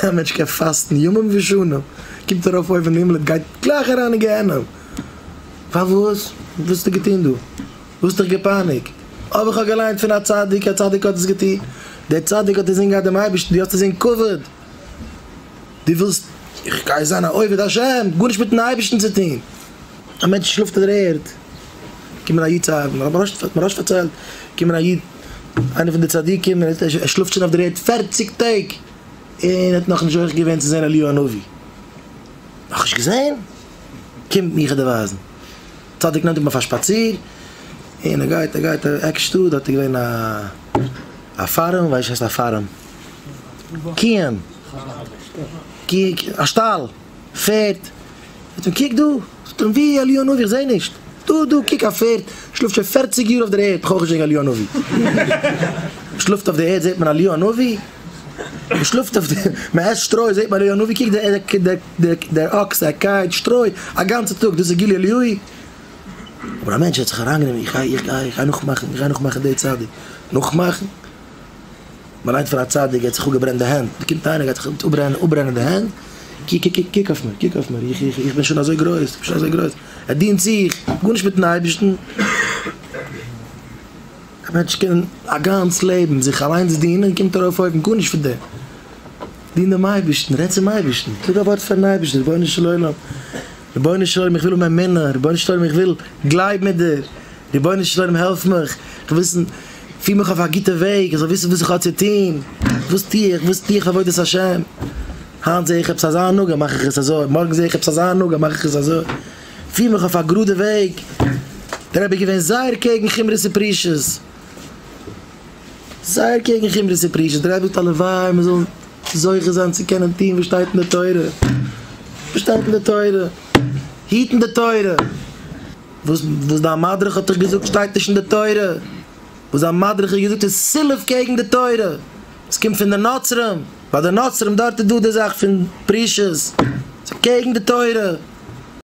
א מענטש קען פאסטן ימים ושנים, קומט ארויף אויבן אין הימל און גייט גלייך אריין אין גיהנום. פארוואס? וואס האסטו געטון דא? וואס האסט דיך געפייניגט? אבער איך האב געליינט פון א צדיק, א צדיק האט עס געטון. דער צדיק האט אינזין געהאט דעם אייבערשטן, דו האסט אינזין כבוד. דו ווילסט איך גיי זיין א עובד השם, גארנישט מיטן אייבערשטן צו טון. א מענטש שלאפט אין דער ערד, קומען א איד צו א, מוהרא"ש פארציילט, קומען א איד, איינער פון די צדיקים, ער שלאפט שוין אויף דער ערד פערציג טעג, און ער האט נאכנישט זוכה געווען צו זען אליהו הנביא. נאכנישט געזען? קום מיך דיר ווייזן. צדיק נעמט אים אויף א שפאציר, און ער גייט, ער גייט עק שטאט, דארט איז געווען א א פארעם, ווייסט וואס הייסט א פארעם? קיען, א שטאל, פערד, זאגט אים קוק דא, זאגט ער אים ווי אליהו הנביא איך זעה נישט, דא דא קוק א פערד שלאפט שוין פערציג יאר אויף דער ערד, כ'האב אויך נישט געזען אליהו הנביא, מ'שלאפט אויף די ערד זעט מען אליהו הנביא? מ'שלאפט אויף די, מ'עסט שטרוי זעט מען אליהו הנביא, קוק דער דער אקס ער קייט שטרוי א גאנצע טאג דאס איז גילוי אליהו? אבער א מענטש האט זיך אריינגענומען איך גיי איך גיי איך גיי נאכמאכן איך גיי נאכמאכן די צדיק, נאכמאכן? מען ליינט פון א צדיק ער האט זיך אפגעברענט די הענט, דא קומט איינער גייט זיך אפברענען די הענט, קוק קוק קוק אויף מיר קוק אויף מיר איך איך איך בין שוין אזוי גרויס איך בין שוין אזוי גרויס, ער דינט זיך, גארנישט מיטן אייבערשטן, א מענטש קען א גאנץ לעבן זיך אליינס דינען קומט ארויף אויבן גארנישט פון דעם, דין דעם אייבערשטן, רעד צום אייבערשטן, זאג א ווארט פארן אייבערשטן, רבונו של עולם, רבונו של עולם איך וויל האבן אמונה, רבונו של עולם איך וויל גלייבן מיט דיר, רבונו של עולם העלף מיך, איך וויל וויסן, פיר מיך אויף א גוטע וועג, איך זאל וויסן וואס איך האב צו טון, וואס טו איך, וואס טו איך פאר עבודת השם, היינט זע איך עפעס אזא הנהגה מאך איך עס אזוי, מארגן זע איך עפעס אזא הנהגה מאך איך עס אזוי, פיר מיך אויף א גראדע וועג, דער רבי איז געווען זייער קעגן חומרות ופרישות, זייער קעגן חומרות ופרישות, דער רבי זאגט הלוואי מען זאל זוכה זיין צו קענען טון וואס שטייט אין די תורה, וואס שטייט אין די תורה, היטן די תורה. וואס וואס דיין מדריך האט דיך געזאגט שטייט נישט אין די תורה, וואס דיין מדריך האט געזאגט איז סילוף קעגן די תורה, עס קומט פון די נוצרים, ביי די נוצרים דארט איז דא די זאך פון פרישות, ס'איז קעגן די תורה.